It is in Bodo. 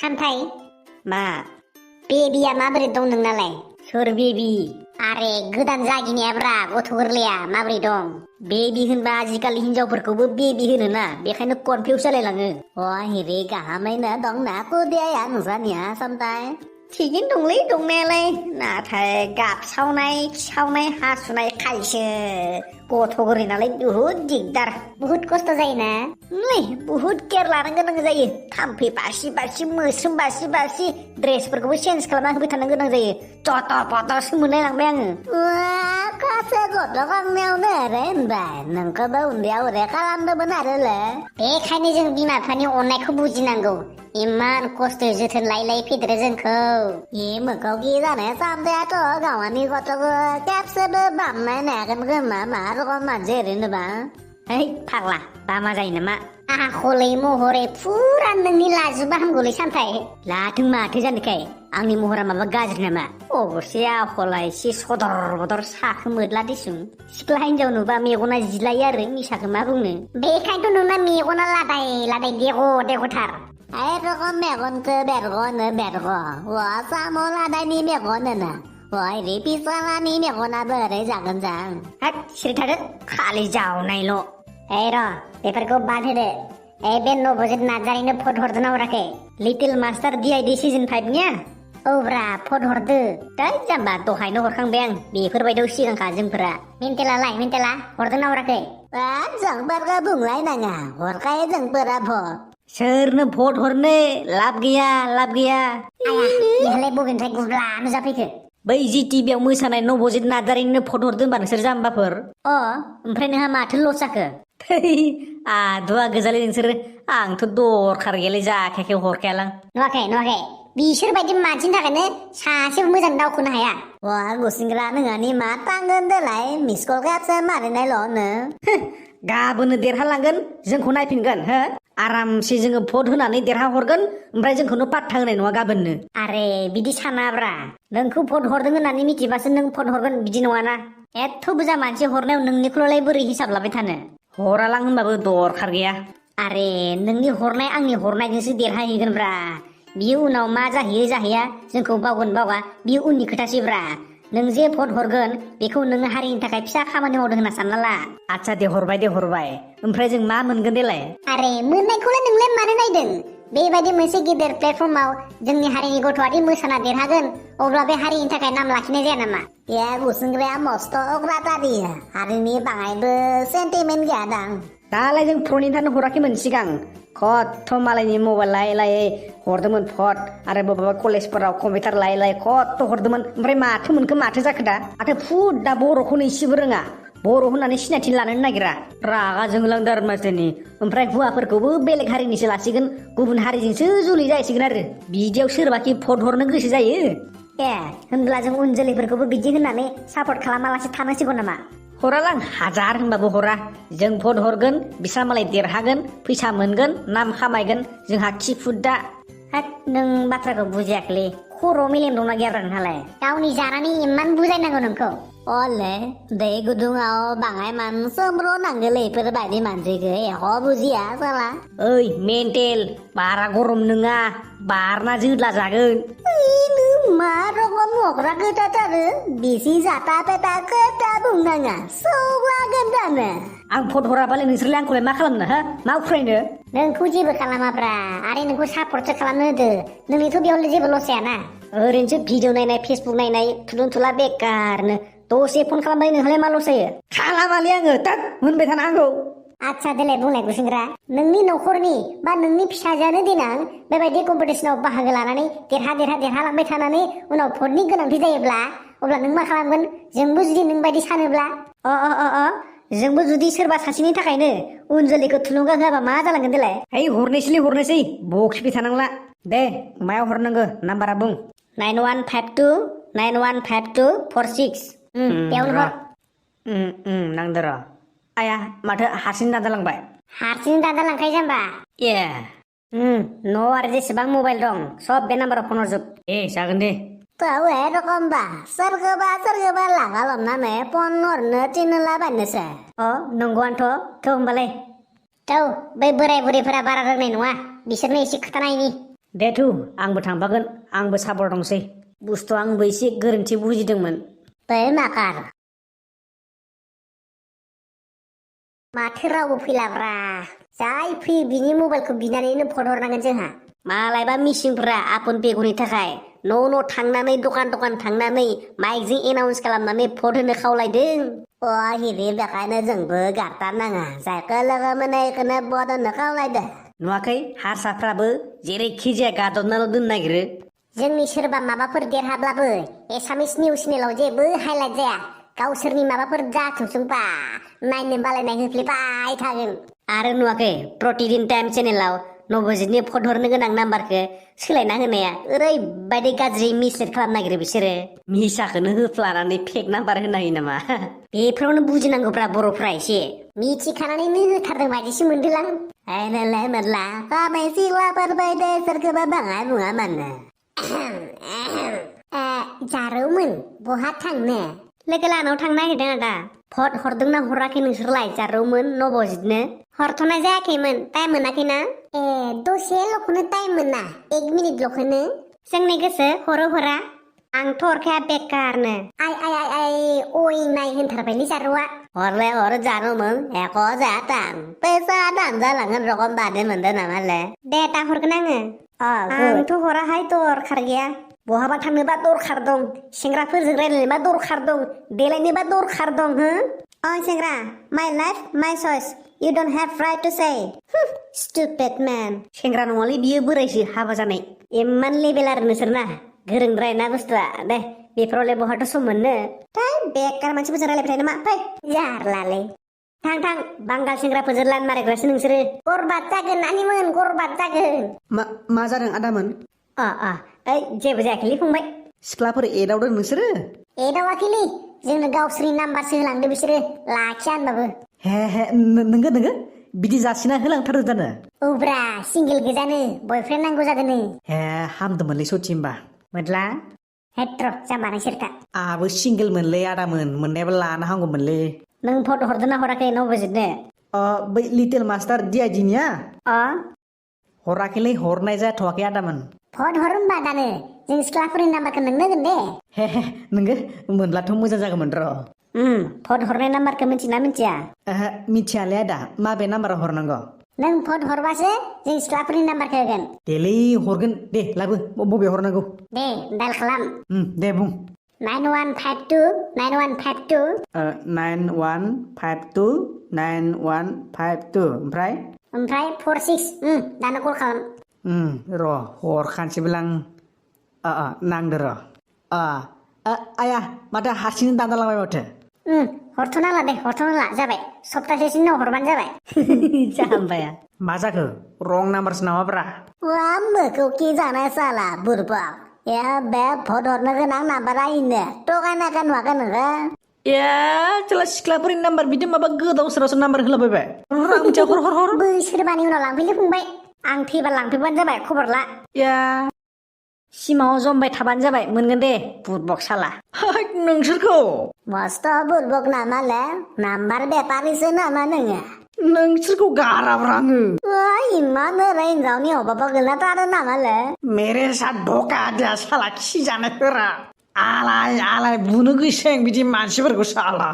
सामथाय मा बेबिया माबोरै दं नोंनालाय? सोर बेबि? आरे गोदान जागिनायाब्रा गथ' गोरलैया माबोरै दं? बेबि होनबा आजिखालि हिनजावफोरखौबो बेबि होनोना बेखायनो कनफिउस जालायलाङो। हिरे गाहामैनो दंना खुदियाया नोंसानिया सामथाय? थिगैनो दंलै दंनायालाय, नाथाय गाबसावनाय खिसावनाय हासुनाय खायसो गथ' गोरलै नालाय बुहुद दिगदार। बुहुद खस्थ' जायोना? बुहुद केयार लानो गोनां जायो। थाम्फै बारसि बारसि मोस्रोम बारसि बारसि ड्रेसफोरखौबो चेन्ज खालामना होबाय थानो गोनां जायो। चटर पटरसो मोनलायलांबाय आङो। खासे गथ' खांनायावनो ओरै होनबाय, नोंखौबो उन्दैयाव ओरै खालामदोंमोन आरोलै। बेखायनो जों बिमा बिफानि अननायखौ बुजिनांगौ। इमान खस्थ' जोथोन लायै लायै फेदेरो जोंखौ। मोखौ गि जानाय सामथायाथ' गावानि गथ'खौ खेबसेबो बामनाय नायाखै खोमा मा रखम मानसि ओरैनोबा। फाग्ला बामा जायो नामा? आखलै महरै फुरा नोंनि लाजुबा हामगौलै सामथाय। लाथों माथो जानोखाय आंनि महरा माबा गाज्रि नामा? अबसे आखला एसे सदर बदर साखो मोदला दिसुं। सिख्ला हिनजाव नुबा मेगना जिलायो आरो मिसाखौ मा बुंनो। बेखायनोथ' नोंना मेगना लादाय लादाय देग' देग'थार। रखम मेगनखौ बेरग'नो बेरग' साम' लादायनि मेगन होना रे पिसालानि मेगनाबो ओरै जागोन जां। सिरि थादो खालि जावनायल'। र' बेफोरखौ बाद होदो। बे नबजित नार्जारिनो फट हरदोंना हराखै? लिटिल मास्टार DID सिजन 5निया? औब्रा फट हरदो। जाम्बा दहायनो हरखांबाय आं, बेफोरबायदियाव सिगांखा जोंफोरा। मेन्टेला हरदोंना हराखै? जोंफोरखौ बुंलायनाङा, हरखायो जोंफोरा भट। सोरनो भट हरनो? लाब गैया लाब गैया। इहालाय बबेनिफ्राय गुब्ला नुजाफैखो? बै जिटिभियाव मोसानाय नबजित नार्जारिनो फट हरदों होनबा नोंसोर जाम्बाफोर। ओमफ्राय नोंहा माथो लस जाखो? आदुआ गोजालै नोंसोरो। आंथ' दरखार गैयालै जाखायाखै हरखायालां। नुवाखै बिसोर बायदि मानसिनि थाखायनो सासेबो मोजां दावखोनो हाया। गुसिंग्रा नोंहानि मा थांगोन देलाय मिस कल खेबसे मारिनायल'नो। गाबोननो देरहालांगोन जोंखौ नायफिनगोन हो। आरामसे जोङो भट होनानै देरहाहरगोन, ओमफ्राय जोंखौनो पात्ता होनाय नङा गाबोननो। आरे बिदि सानाब्रा। नोंखौ भट हरदों होननानै मिथिबासो नों भट हरगोन बिदि नङाना। एथ' बुरजा मानसि हरनायाव नोंनिखौलाय बोरै हिसाब लाबाय थानो? हरालां होनबाबो दरखार गैया। आरे नोंनि हरनाय आंनि हरनायजोंसो देरहाहैगोनब्रा। बियो उनाव मा जाहैयो जाहैया जोंखौ बावगोन बावा बियो उननि खोथासैब्रा। नों जे भट हरगोन बेखौ नोङो हारिनि थाखाय फिसा खामानि मावदों होनना सानना ला। आदसा दे हरबाय, ओमफ्राय जों मा मोनगोन देलाय? आरे मोननायखौलाय नोंलाय मानो नायदों? बेबायदि मोनसे गिदिर प्लेटफर्माव जोंनि हारिनि गथ'आदि मोसाना देरहागोन, अब्ला बे हारिनि थाखाय नाम लाखिनाय जाया नामा? गुसुंग्राया मस्त' अग्रातारि, हारिनि बाङायबो सेन्टिमेन्ट गैया दां। दालाय जों प्रनितानो हराखैमोन सिगां, खथ' मालायनि मबाइल लायै लायै हरदोंमोन भट, आरो बबेबा कलेजफोराव कम्पिउटार लायै लायै खथ' हरदोंमोन। ओमफ्राय माथो मोनखो माथो जाखो दा? माथो फुद्दा बर'खौनो इसेबो रोङा, बर' होननानै सिनायथि लानो नागिरा। रागा जोंलांदों आरो मानसिनि। ओमफ्राय हौवाफोरखौबो बेलेग हारिनिसो लासिगोन, गुबुन हारिजोंसो जुलि जाहैसिगोन आरो। बिदियाव सोरबाखि भट हरनो गोसो जायो? होनब्ला जों उन जोलैफोरखौबो बिदि होननानै सापर्ट खालामालासे थानांसिगौ नामा? हरालां हाजार होनबाबो हरा। जों भट हरगोन, बिसा मालाय देरहागोन, फैसा मोनगोन, नाम खामायगोन, जोंहा खिफुद्दा। नों बाथ्राखौ बुजियाखैलै, खर' मेलेम दंना गैयाब्रा नोंहालाय? गावनि जानानै इमान बुजायनांगौ नोंखौ? दै गुदुङाव बाङाय मान सोमब्र' नांगोलै इफोरबायदि मानसिखौ एख' बुजिया साला। मेन्टेल, बारा गरम नङा, बारना जोदला जागोन। मा रखम मग्रा खोथाथारो, बिसि जाथा पेटा खोथा बुंनाङा, सौलागोन दानो। आं भट हराबालाय नोंसोरलाय आंखौलाय मा खालामनो हो? मा उफ्रायनो? नोंखौ जेबो खालामाब्रा, आरो नोंखौ सापर्टसो खालामनो होदो। नोंनिथ' बेयाव जेबो लस जायाना। ओरैनोसो भिडिअ नायनाय, फेसबुक नायनाय, थुलुं थुला बेकारनो। दसे फन खालामबाय नोंहालाय मा लस जायो? खालामालै आङो, थोद होनबाय थानो आंखौ। आदसा देलाय बुंलाय गुसेंग्रा, नोंनि न'खरनि बा नोंनि फिसाजोआनो देनां बेबायदि कम्पिटिसनाव बाहागो लानानै देरहालांबाय थानानै उनाव भटनि गोनांथि जायोब्ला अब्ला नों मा खालामगोन? जोंबो जुदि नों बायदि सानोब्ला जोंबो जुदि सोरबा सासेनि थाखायनो उन जोलैखौ थुलुंगा होआबा मा जालांगोन देलाय? हरनोसै बखिबाय थानांला। दे मायाव हरनांगौ नाम्बारा बुं। 9152915246। बेयावनो हर। नांदो र'। आया माथो हारसिं दानजालांबाय? हारसिं दानजालांखायो जाम्बा। न'आव आरो जेसेबां मबाइल दं सब बे नाम्बाराव फन हरजोब। जागोन दे। रखमबा सोरखौबा लागा लमनानै फन हरनो थिनलाबायनोसै। नंगौआनोथ'। होमबालाय बै बोराय बुरैफोरा बारा रोंनाय नङा, बिसोरनो एसे खोथानायनि। दे थु आंबो थांफागोन आंबो सापर दंसै बुस्थुआ आंबो एसे गोरोन्थि बुजिदोंमोन बै माकार माथो रावबो फैलाब्रा जाय फैयो बिनि मबाइलखौ बिनानैनो फन हरनांगोन जोंहा मालायबा मिसिंफोरा आफन बेगनि थाखाय न' थांनानै दखान थांनानै माइकजों एनाउन्स खालामनानै भट होनो खावलायदों अ हिरि बेखायनो जोंबो गारथारनाङा जायखौ लोगो मोनो बेखौनो भट होनो खावलायदो नुवाखै हारसाफ्राबो जेरैखि जाया गादबनाल' दोननो नागिरो जोंनि सोरबा माबाफोर देरहाब्लाबो एसामिस निउस चेनेलाव जेबो हाइलाइट जाया गावसोरनि माबाफोर जाथोंसोंबा नायनो बालायनाय होफ्लेबाय थागोन आरो नुवाखै प्रतिदिन टाइम चेनेलाव नबजितनि भट हरनो गोनां नाम्बारखौ सोलायना होनाया ओरैबायदि गाज्रि मिसलेट खालामनो नागिरो बिसोरो मिसाखौनो होफ्लानानै फेक नाम्बार होनो हायो नामा बेफोरावनो बुजिनांगौब्रा बर'फ्रा एसे मिथिखानानैनो होथारदों बायदिसो मोनदोलां नायनोलाय मोनला खानाय सिख्लाफोर बायदि सोरखौबा बाङाय बुङा मानो जारौमोन बहा थांनो लोगो लानाव थांनो नागिरदों आदा भट हरदोंना हराखै नोंसोरलाय जारौमोन नबजितनो हरथ'नाय जायाखैमोन टाइम मोनाखैना दसेल'खौनो टाइम मोना 1 मिनिटल'खौनो जोंनि गोसो हरा आंथ' हरखाया बेकारनो आइ नाय होनथारबायलै जारौआ हरलाय हर जारौमोन एख' जाथां फैसा दानजालांगोन रखम बादे मोनदों नामालै दे दा हरगोन आङो आंथ' हराहाय दरखार गैया बहाबा थांनोबा दरखार दं सेंग्राफोरजों रायलायनोबा दरखार दं देलायनोबा दरखार दं हो अ सेंग्रा माय लाइफ माय choice You don't have right to say. Stupid man. सेंग्रा नङालै बियो बोरायसो हाबा जानाय इमान लेभेल आरो नोंसोरना गोरोंद्राय ना बुस्थुआ दे बेफोरावलाय बहाथ' सम मोननो बेकार मानसिफोरजों रायलायबाय थानो मा फै जारलालै थां बांगाल सेंग्राफोरजों लाइन मारायग्रासो नोंसोरो गरबाद जागोन नानिमोन गरबाद जागोन मा जादों आदामोन जेबो जायाखैलै फंबाय सिख्लाफोर एदावदों नोंसोरो एदावाखैलै जोंनो गावसोरनि नाम्बारसो होलांदो बिसोरो लाखिया होनबाबो हे नोंगो बिदि जासिना होलांथारदों जानो औब्रा सिंगेल गोजानो बयफ्रेन्ड नांगौ जादोंनो हे हामदोंमोनलै सथि होमबा मोदला हेट्र जाम्बा नोंसोरखा आहाबो सिंगेलमोनलै आदामोन मोननायाबो लानो हांगौमोनलै नों भट हरदोंना हराखै नबजितनो बै लिटिल मास्टार DID-निया अ हराखैलै हरनाय जाथ'वाखै आदामोन भट हर होमबा दानो जों सिख्लाफोरनि नाम्बारखौ नोंनो होगोन दे हे नोंगो मोनब्लाथ' मोजां जागौमोन र' भट हरनाय नाम्बारखौ मिथिना मिथिया मिथियालै आदा माबे नाम्बाराव हरनांगौ नों भट हरबासो जों सिख्लाफोरनि नाम्बारखौ होगोन देलै हरगोन दे लाबो बबे हरनांगौ दे डायल खालाम दे बुं 9152 9152 9152 9152 ओमफ्राय 46 दानो कल खालाम र' हरखानोसैबोलां नांदो र' आया माथो हारसिंनो दानजालांबाय माथो हरथ'नाला दे हरथ'नाला जाबाय सप्तासेसोनि उनाव हरबानो जाबाय जाम्बाया मा जाखो रं नाम्बारसो नामाब्रा मोखौ कि जानाय साला बुरबाव बे भट हरनो गोनां नाम्बारा इनो थगायनायखौ नुवाखै नोङो चला सिख्लाफोरनि नाम्बार बिदि माबा गोदाव सोरावसो नाम्बार होलाबायबाय आं मिथिया हर बोसोरबानि उनाव लांफैलै फंबाय आं थैबा लांफैबानो जाबाय खबर ला सिमाङाव जमबाय थाबानो जाबाय मोनगोन दे बुरबक साला नोंसोरखौ मस्त बुरबक नामाले नाम्बार बेपारिसो नामा नोङो नोंसोरखौ गाराब्रा आङो इमान ओरै हिनजावनि अबाबा गोलैना थादों नामाले मेरे साथ धोखा दिया साला खि जानायफोरा आलाय बुनो गोसो बिदि मानसिफोरखौ साला